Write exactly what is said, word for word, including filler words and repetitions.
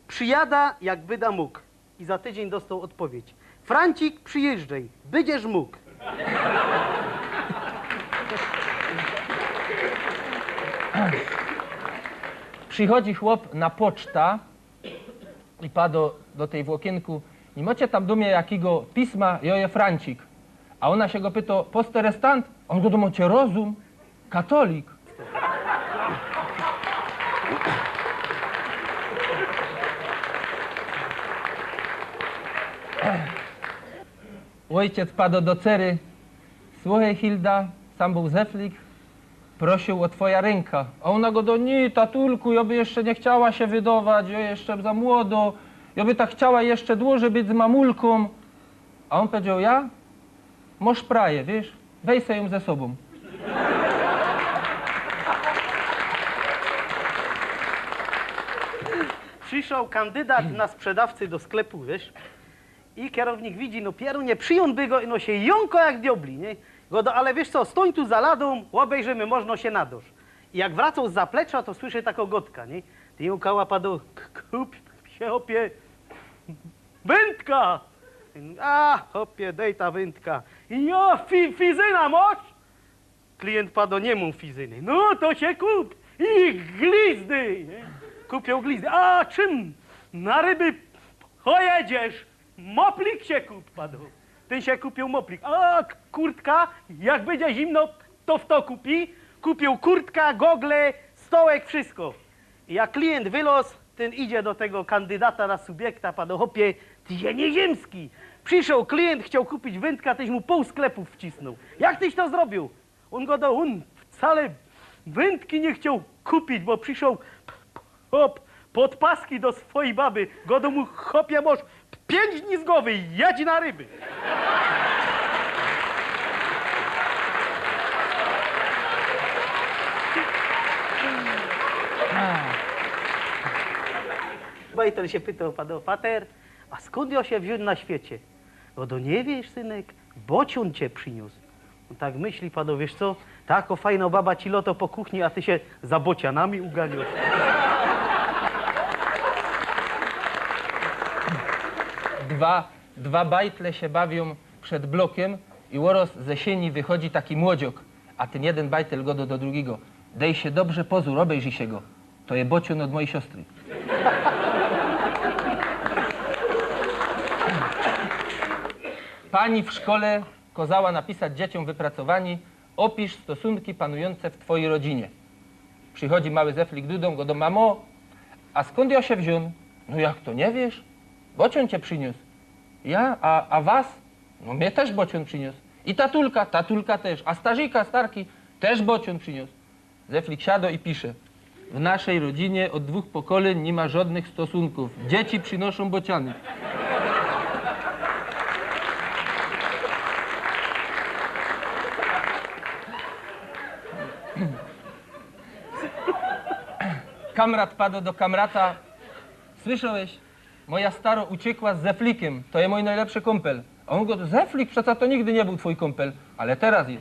Przijada, jak byda mōg. I za tydziyń dostoł ôdpowiedź: Francik, przijyżdżej, bydziesz mōg. Przichodzi chłop na poczta i pado do tyj w ôkiynku: „Niy mocie tam do mie jakigo pisma, jo je Francik”. A ôna sie go pyto: „Posterestant?” A ôn godo: „Mocie rozum, katolik”. Ôjciec pado do cery: „Słuchej, Hilda, sam bōł Zeflik, prosiōł ô twoja rynka”. A ôna godo: „Niy, tatulku, jo by jeszcze niy chciała sie wydować, jo jeszcze za młodo, jo by tak chciała jeszcze dłużyj być z mamulkōm”. A ôn powiedzioł: „Ja? Mosz praje, wiysz? Wej se jōm ze sobōm”. Prziszoł kandydat na sprzedawcy do sklepu, wiysz? I kerownik widzi, no pierōnie, przijōn by go, no sie jōnko jak diobli, niy? Godo: „Ale wiysz co, stōń tu za ladōm, ôbejrzymy, możno sie nadosz”. I jak wracoł z zaplecza, to słyszy takõ godka, niy? Ty, jōnkała, pado: „K-, kup sie, chopie, wyntka!” „A, chopie, dej ta wyntka.” „I jo, fi-, fizyna mosz?” Kliynt pado: „Niy mōm fizyny”. „No to sie kup i glizdy”, niy? Kupioł glizdy. „A czym na ryby pojedziesz?” „Moplik sie kup”, pado. Tyn sie kupioł moplik. „A k-, kurtka, jak bydzie zimno, to w to kupi”. Kupioł kurtka, gogle, stołek, wszysko. I jak kliynt wyloz, tyn idzie do tego kandydata na subiekta, pado: „Chopie, ty sie niyziymski. Prziszoł kliynt, chcioł kupić wyntka, tyś mu pōł sklepu wcisnōł. Jak tyś to zrobiōł?” Ôn godo: „Ôn wcale wyntka niy chcioł kupić, bo prziszoł p-, p-, chop pod paski do swojij baby. Godo mu: Chopie, mosz p-, piyńć dni z gowy, jedź na ryby”. Bajtel sie pytoł, pado: „Pater, a skōnd jo sie wziōn na świecie?” Godo: „Niy wiysz, synek, bociōn cie prziniōs”. Ôn tak myśli, pado: „Wiysz co, takŏ fajnŏ baba ci lŏto po kuchni, a ty sie za bocianami uganiŏsz”. Dwa, dwa bajtle sie bawiōm przed blokym i ôroz ze sieni wychodzi taki młodziok, a tyn jedyn bajtel godo do drugigo: „Dej sie dobrze pozōr, ôbejrzyj sie go. To je bociōn ôd mojij siostry”. Pani w szkole kŏzała napisać dzieciōm wypracowaniŏ: „Opisz stosunki panujące w twojej rodzinie”. Przichodzi mały Zeflik do dōmu, godo: „Mamo, a skōnd jŏ sie wziōn?” „No jak to, niy wiysz? Bociōn cie prziniōs”. „Ja? A, a was?” „No mie tyż bociōn prziniōs. I tatulka?” „Tatulka tyż. A starzika, starki?” „Tyż bociōn prziniōs”. Zeflik siadŏ i pisze: „W naszej rodzinie od dwōch pokolyń niy ma żŏdnych stosunków. Dzieci przinoszōm bociany”. Kamrat padŏ do kamrata: „Słyszŏłeś? Moja starŏ uciekła z Zeflikym, to je mōj nojlepszy kōmpel”. A ôn godo: „Zeflik? Przeca to nigdy niy bōł twōj kōmpel, ale teroz je”.